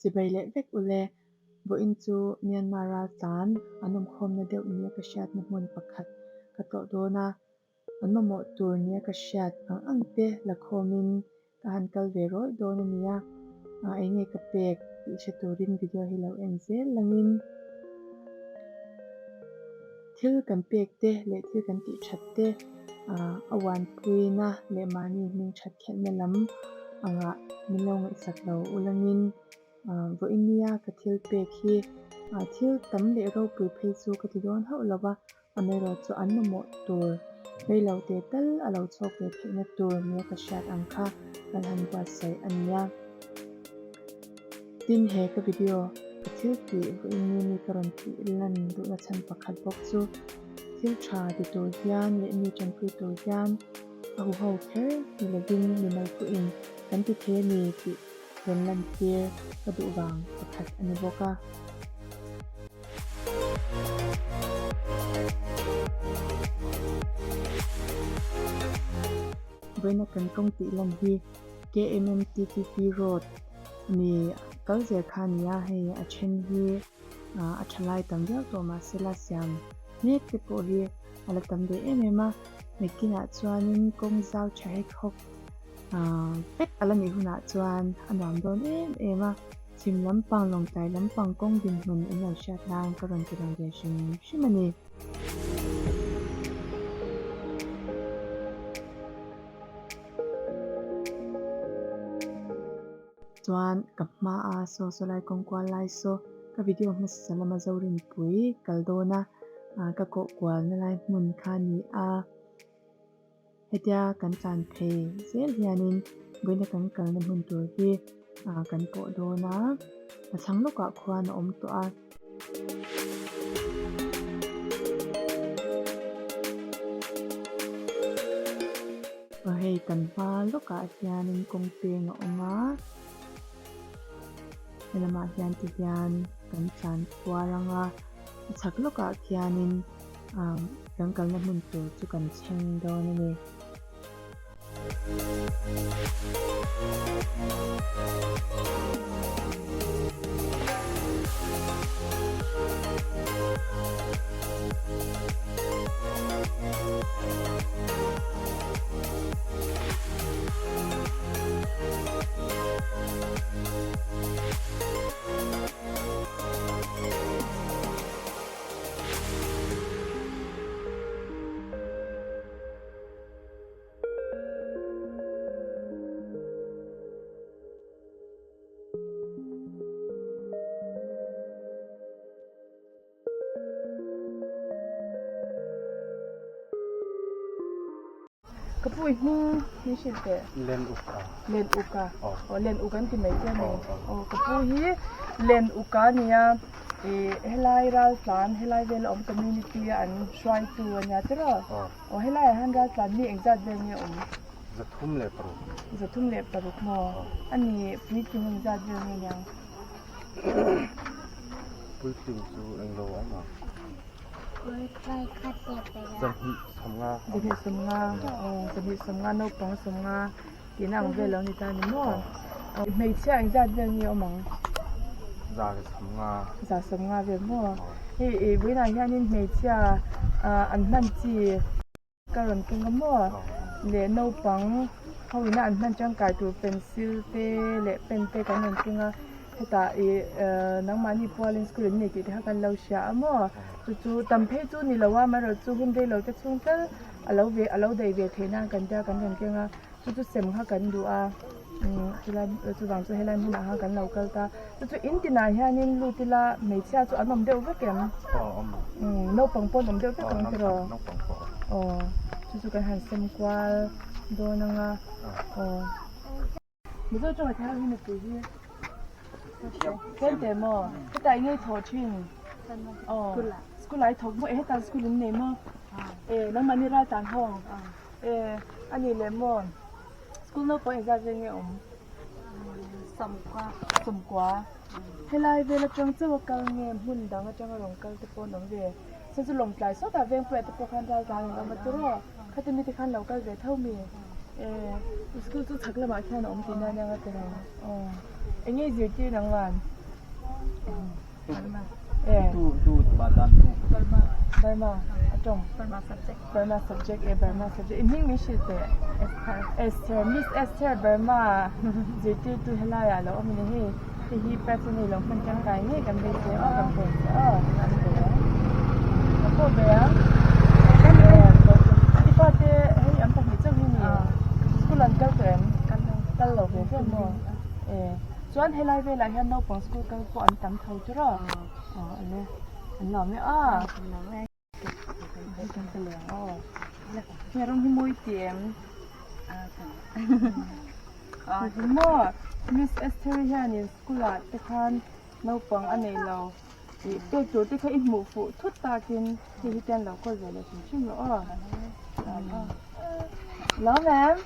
Chibai leh vek ule, vawiin chu Myanmar raltlan an awmkhawmna deuh nia ka hriatna hmun pakhat ka tlawh dawn a, an mamawh tur nia ka hriat ang ang te la khawmin ka han kal ve rawih dawn a nia, eng nge ka pek tih hre turin video hi lo en zel langin thil kan pek te leh thil kan tih that te a uanpuina leh mahni hming that khelhna lam angah min lo ngaihsak lo ulangin vawiin nia ka thil pek hi thil tam leh ropui phei chu ka ti dawn hauh lo va. Amaherawhchu an mamawh tur reilo te tal a lo chhuak ve theihna tur nia ka hriat ang kha kan han buatsaih a nia. Tin, he ka video ka thil tih vawiin ni mi ka rawn tih lan duhna chhan pakhat bawk chu thil tha ti tur hian leh mi tanpui tur hian a huho kher ni lovin mimal pawhin kan ti thei a ni tih rawn lantir ka duh vang pakhat a ni bawk a. Vawiina kan kawng tih lan hi KMMTTP road mi kal zel kha a ni a, hei a then hi a tha lai tam viau tawh mahse la siam mek te pawh hi a la tam ve em em a, nakinah chuanin kawng zau tha hek hawk vek a la nih hunah chuan a nuam dawn em em a. Chhim lampang Lawngtlai lampang kawng dinhmun in lo hriat nan ka rawn ti lang ve hrim hrim a ni. Chuan ka hma a saw saw lai kawng kual lai saw ka video hmasa lama Zorinpui kal dawn a ka kawh kualna lai hmun kha a ni a. Hetia kan tlan phei zel hianin vawiina kan kalna hmun tur hi kan pawh dawn a, a chhang lawkah khuan a awm tawh a. Aw hei kan hma lawkah hianin kawng peng a awm a, helamah hian ti hian kan tlan kual ang a, a chhak lawkah khianin. Kan kalna hmun tur chu kan thleng dawn a ni. Ka pu i hming min hrilh teh. Len uk a. Len uk a. Aw len uk an ti mai che a ni. Aw ka pu hi len uk a nia. Ih helai raltlan helai vela awm community a an hruaitu a nia tiraw? Aw helaiah hian raltlan mi engzat vel nge awm? 306. 306 maw? A ni puitling engzat vel nge niang? Puitling chu englo a awm ang. 25. 25 aw 25 naupang 50 tihna ang vel lo ni ta a ni maw? Hmeichhia engzat vel nge awm ang? 150. 150 vel maw? Hei ih vawiinah hianin hmeichhia an hman chi ka rawn keng a maw? Leh naupang ho ina an hman tangkai tur pencil te leh pen te kan rawn keng a hetah ih nangmahni pualin school in nei tih te kha kan lo hria a maw? Chu chu tam phei chu ni lo a amaherawhchu hun reilo te chhung tal a lo ve a lo daih ve theih nan kan tia kan rawn keng a. Chu chu sem kha kan duh a, umm chulai chuvang chu helai hmunah khan kan lo kal ta. Chu chu in tinah hianin lut ila hmeichhia chu an awm deuh vek em? Aw awm. Umm naupang pawh an awm deuh vek ang tiraw? Naupang pawh. Aw chu chu kan han sem kual dawn ang a, aw. Mizo tawng a thar hi nupui hi Tlem maw? Hetah eng nge i thawh thin? Aw school ah i thawk maw? Hetah school in nei maw? E nangmahni raltlan ho E a nih leh maw? School naupang engzat vel nge awm? Sawmkua. Sawmkua. Helai vel atang chauh a kal nge hmun dang atanga rawn kal te pawh an awm ve. Chuan chu lawngtlai sawtah vengpuiah te pawh khan raltlan an awm a tiraw? Khati mite khan lo kal ve tho mi? E school chu chhak lamah khian a awm tihna ania nga tiraw? Aw. Eng nge i zirtir nang van? E. Tu tu ba dan tu. Burma. Burma. A tawng. Burma subject. Burma subject e Burma subject. I hming min hrilh teh. Esther. Esther. Miss Esther Burma zirtirtu helai ah lo awm a ni hei. Hei hi press a ni lo hman tangkai ngei kan beisei aw kan pawh che aw. Kan pe ang. Ka pawh ve ang. I fate hei an pahnih chauh hi ni. School an kal tawh em? Kal lo. Kal lo ve ve maw? E. Chuan helai velah hian naupang school kal pawh an tam tho chu rawh. Aw ale. An lawm e aw. Hei rawng hi mawi ti em? Maw Miss Esther hianin school ah te khan naupang a nei lo tih pek tur te kha i hmuh fuh thut takin hei hi te an lo kawl ve leh hrim hrim rawh aw. Lawm em?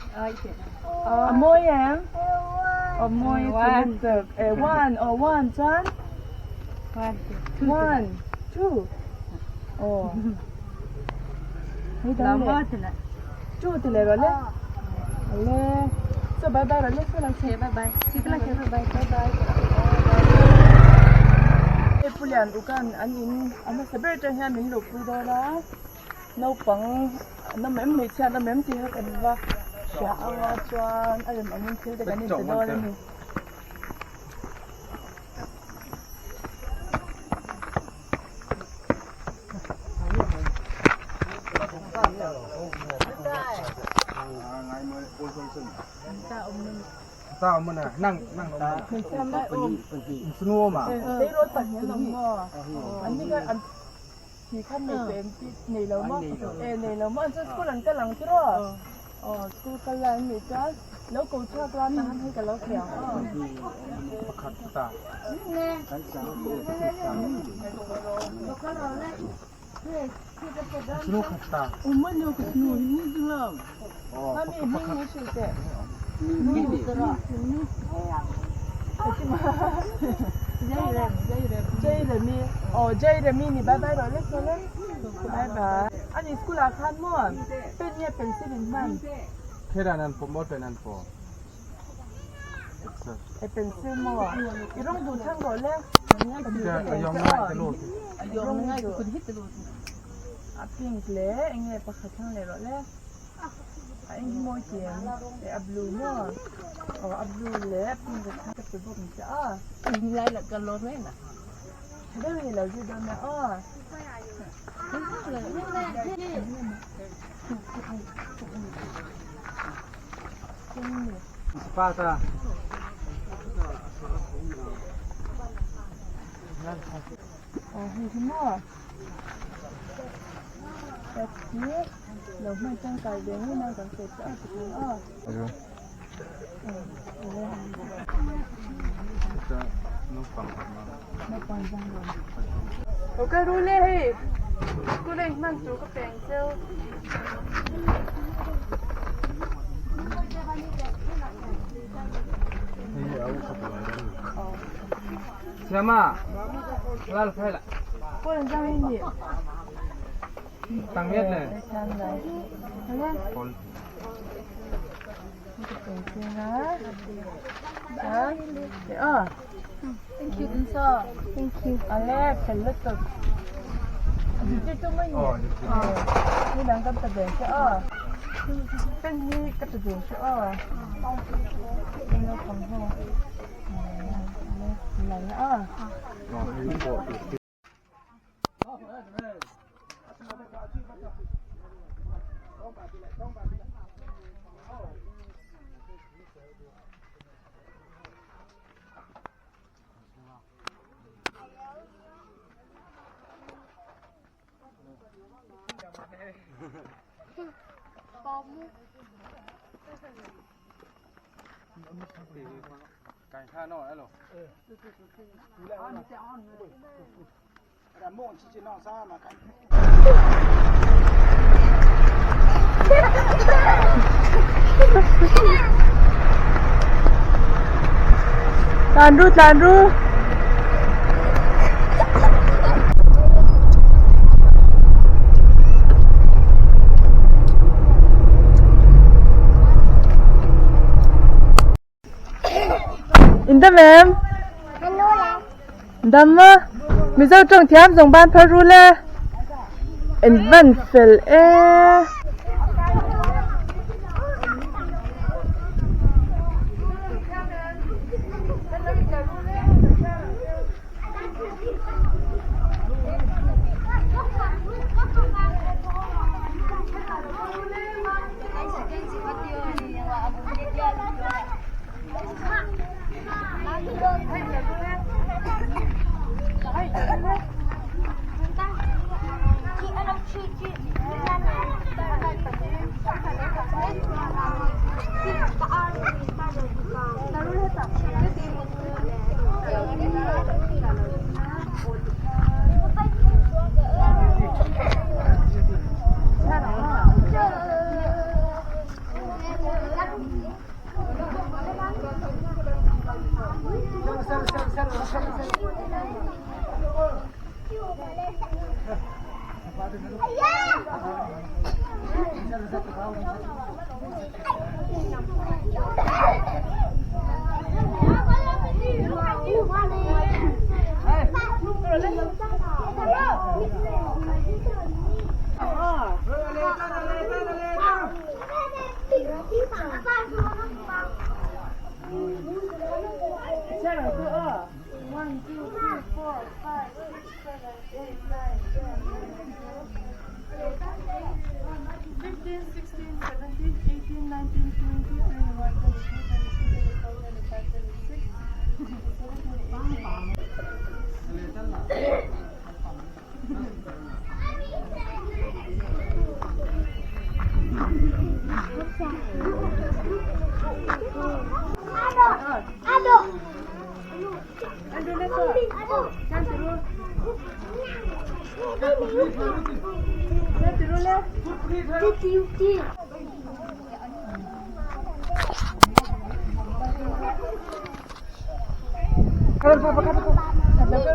A mawi em? A mawi chu e one aw one chuan one two aw hei dang leh two ti leh rawh le le so bye bye rawh le so lang che bye bye bye bye bye hei pu lian ukan an in a hmasa ber atang hian min luhpui dawn a. Naupang an awm em hmeichhia an awm em tih kha kan va hria ang a chuan a rem angin thil te kan inpe dawn a ni. Hmeichhia mai awm. Tleirawl pahnih an awm maw? An ni kha an. Khi khan nei tawh em tih nei lo maw? E nei lo maw? An chuan school an kal ang chu rawh. Aw school kal lai an nih chuan lo ko chhuak la tah han hei ka lo thei ang aw. Mami hming min hrilh teh. Jeremy aw Jeremy ni bye bye rawh le saw le bye bye ani school ah khan maw pen nge pencil in hman e pencil maw i rawng duh thlang rawh le a pink leh enge pakhat thlang leh rawh le. A eng hi mawi tih em? Eh a blue maw? Aw a blue leh a pink a ka pe bawk ang che a. Tha deuh in i lo zir dawn nia aw. Aw hei hi maw? Cat hi lo hman tangkai ve ngei mai kan sawi chiah a tikhan aw. Naupang zang lo. Lo kal ru le hei school a inhman tur ka pe ang cheu. Pawl an zang hi ni. Thank you Insa. Thank you. Ale, fel lutuk. Zirtirtu mai ni. Ni dang kan ta ve che aw. Pen hi ka ta ve che aw. Naupang ho. Ale, la aw. Tlan ru tlan ru. In dam em? Dam a, Mizo tawng thiam zawng ban phar rul e, in van fel e.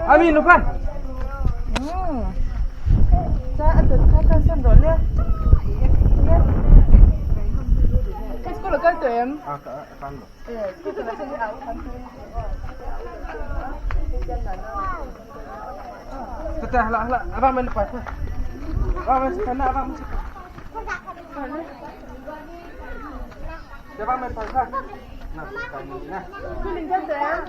Ami lupan. Cha a tawt kha khan sawn rawh le. Hei school a kal tawh em? A ka a kan lo. Eh, school kal a chuan au khan tawh. Tete hala hala abang main lepas. Abang main sana abang main. Abang main lepas. Nah, nah. School in kal tawh em?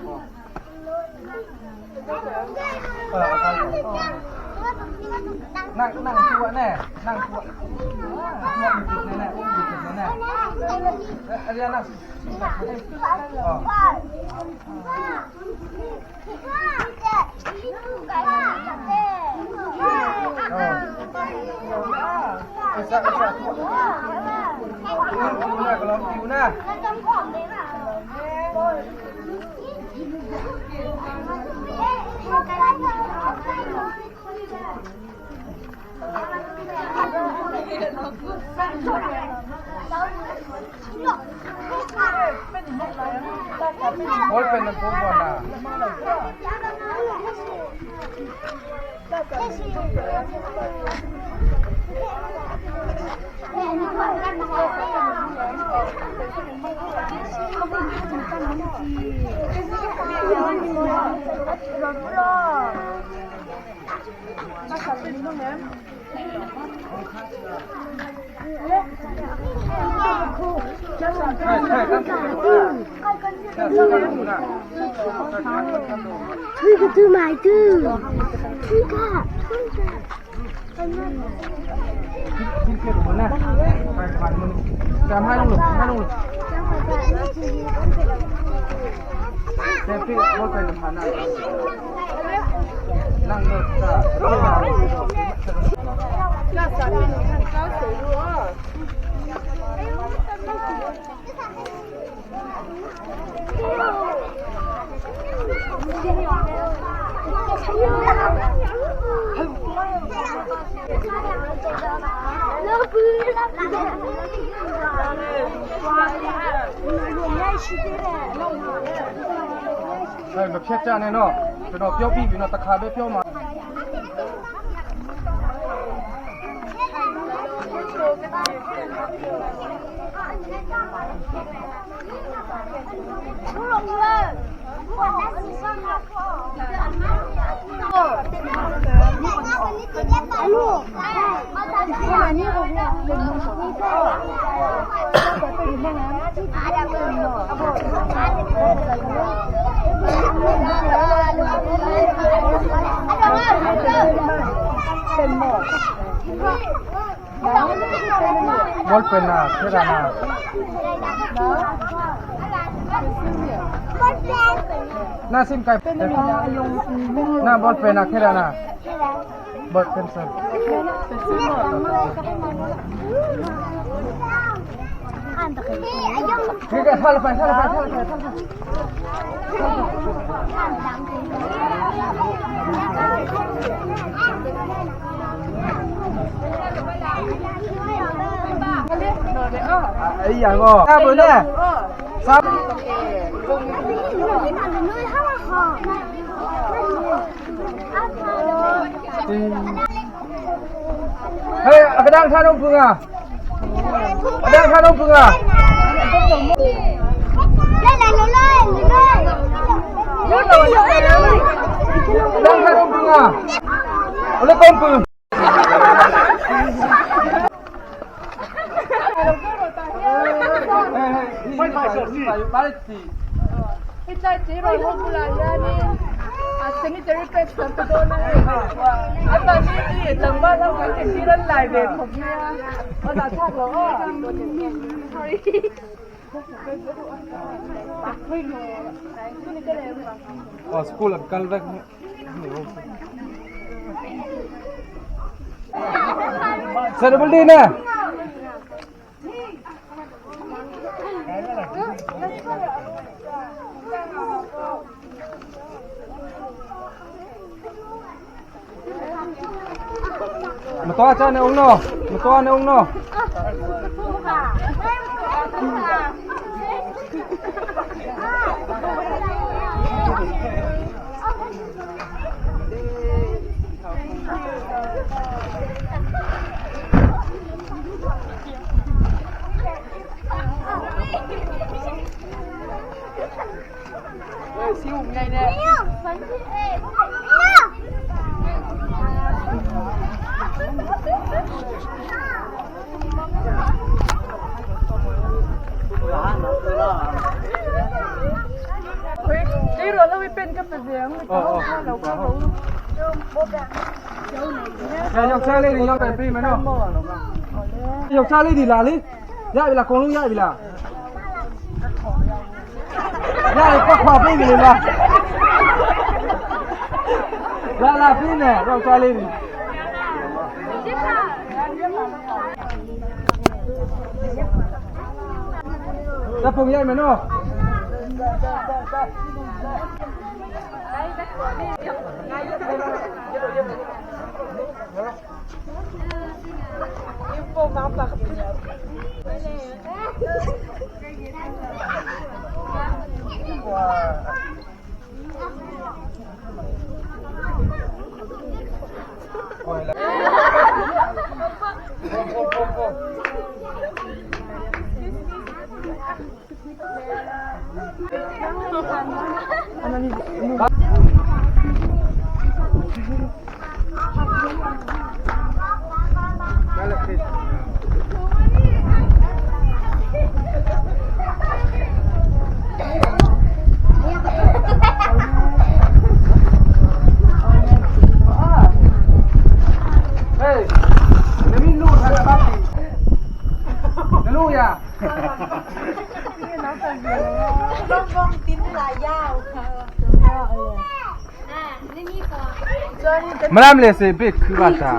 นั่งนั่งตัวแน่นั่งตัวตัวมีจุดแน่แน่มีจุดแน่แน่อันนี้นั่งอ๋อไอ้สักไอ้สักคิวหน้าก็ลองคิวหน้าโอ้ยเป็นน้ำพุก่อนนะใช่ใช่ตั้งทิ้งเกลือนะไปผ่านมันจำให้ลงหลุมให้ลงหลุมเซฟฟี่รถไปลำพันนั่งนั่งรถจ้า အဲ့မဖြတ်ကြနဲ့နော်ကျွန်တော်ပြောပြီးပြီနော်တခါပဲပြောမှာ Pen maw? Ball pen a thil a. Na sim kai na ball pen a thil a. Ball pencil. Cái thal phải thal phải thal phải thal phải. Ấy giờ ngô. Sao bữa nè? Sao? Hey, cái đang tha đông phương à? Đang tha đông phương à? Đang tha đông phương à? Lấy con phương. Hetlai tleirawl ho bulah hianin a sanitary pads kan pe dawn a hei an mahni chi tlangval ho kan entir an lai ve khawp mai a a dah thlak loh a Aw school an kal vek Celebrity nè. Mà to cho này ông nó, mà to này ông nó. Tleirawl ho hi pen ka pe ve ang mipa ho kha lo kha ho. Malam le se big khu ba ta.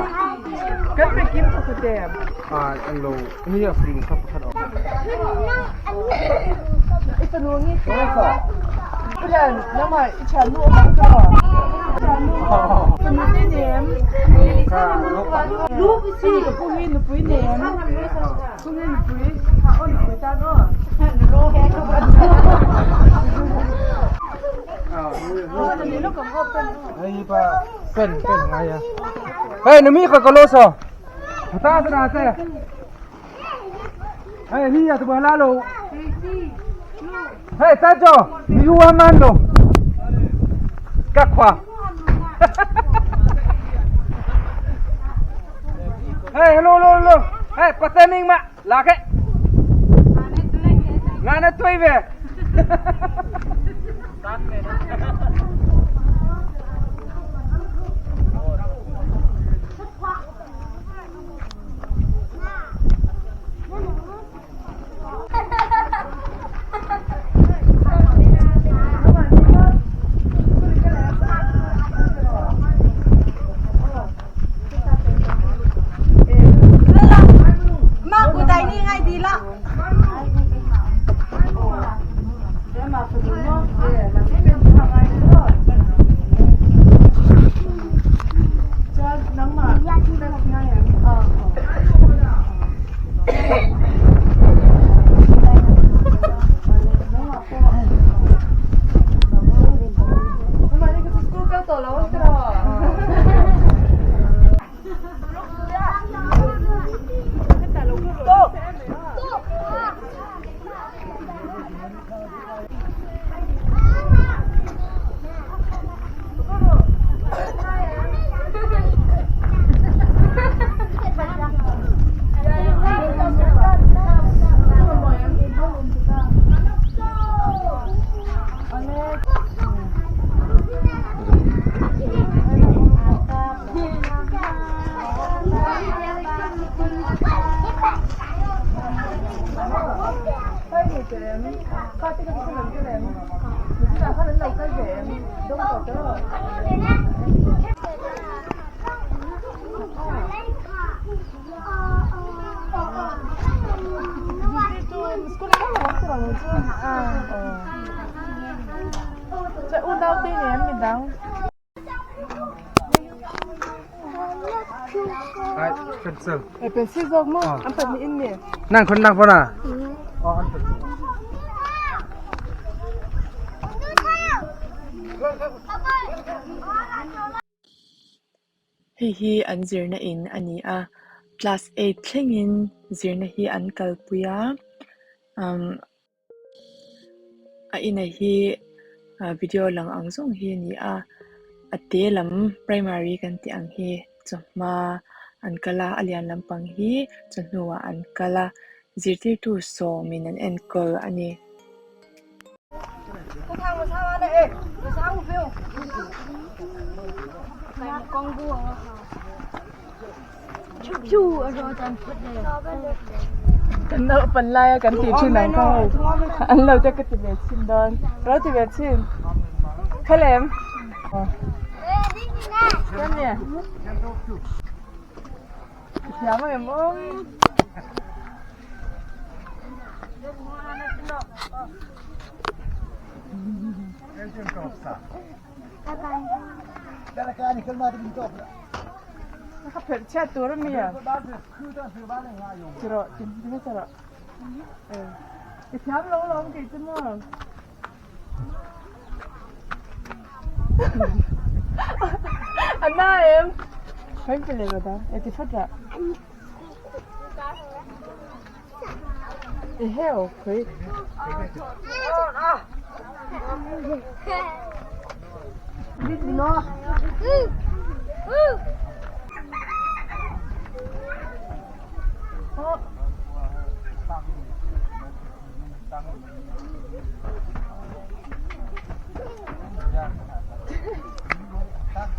Kan pe kim chu te. À anh lo ni ya free ka pakhat o. I fanu nge te. Pulan lama i thian nu awm ang ka. Fanu te nem. Ka lo pa. Lu si ka pu hi nupui nem. Pu hi nupui. Tha aw nupui tan aw. Ai pa pen pen ngai ya. Hey nami ka ko lo so. Ta ta se. Hey ni ya tu ba la lo. Hey ta cho, mi hu man lo. Ka khwa. Hey hello hello hello. Hey pateming ma la cái. Nga na tuoi về. Pencil. Pencil zawk maw? An pahnihin ni. Nang khon nang pona. Hei hi an zirna in a ni a, class eight thlengin zirna hi an kalpui a, umm a inah hi video lang ang zawng hi a ni a, a te lam primary kan tih ang hi chawhma an kal a, a lian lampang hi chawhnuah an kal a, zirtirtu sawmin an enkawl a ni. Kan naupan laia kan tih thin ang kha hei an lo te ka ti ve chhin dawn ka lo ti ve chhin khalem thiam ang em awm. Ka phelh chhiat tur a mi a Cheraw ti cheraw I thiam lo lawm kei chu maw A na em Khawi pe leh rawh e ti phawt rah. Eheu khawi.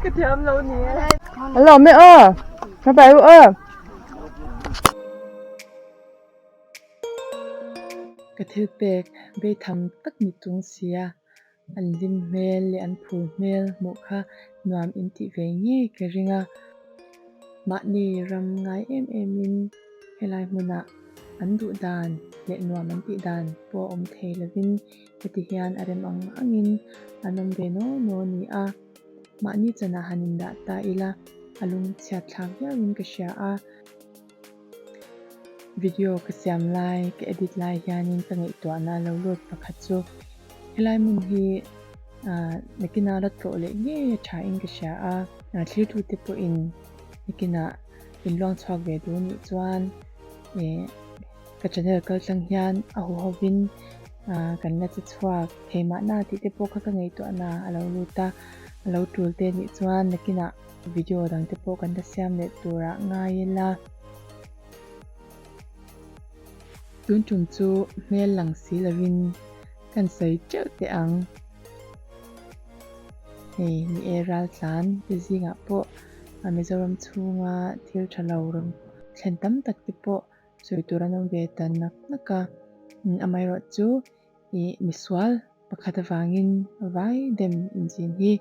Ka thiam lo ni e. Hello mẹ ơi, các bạn ơi. Ka thil pek beitham tak ni chung sia an lim hmel leh an phur hmel hmuh kha nuam in tih ve ngei ka ring a. Mahni ram ngai em em in helai hmunah an duh dan leh nuam an tih dan pawh a awm thei lovin heti hian a rem ang angin an awm ve naw naw a ni a. Mahni chanah han indah ta ila a lungchhiat thlak viauin ka hria a. Video ka siam lai, ka edit lai hianin ka ngaihtuahna lo lut pakhat chu helai hmun hi nakina la tlawh leh ngei a tha in ka hria a, thlirtute pawhin nakina in luang chhuak ve duh nih chuan ih ka channel kal tlang hian a hu hovin kan la che chhuak thei mahna tih te pawh kha ka ngaihtuahna a lo lut a, a lo tul te nih chuan nakinah Video dang te pawh kan la siam leh turah ngai ila. Tun tum chu hmel lang si lovin kan sawi teuh teh ang. Hei ni e raltlan te zingah pawh a Mizoram chhunga thil tha lo rawn thlen tam tak te pawh sawi tur an awm ve ta nak nak a. Amaherawhchu Ih misual pakhat avangin vai dem inzin hi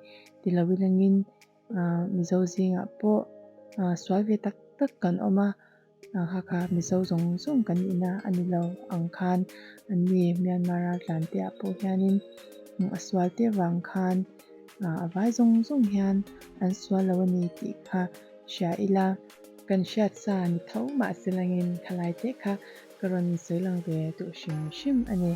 ti lo ilangin ah Mizo zingah pawh ah sual ve tak tak kan awm a, kha kha Mizo zawng zawng kan nihna a ni lo ang khan an ni Myanmar raltlan te ah pawh hianin a sual te avang khan ah a vai zawng zawng hian an sual lo a ni tih kha hria ila. Kan hriat sa ni tho mahse langin khalai te kha Ka rawn sawi lang ve duh hrim hrim a ni.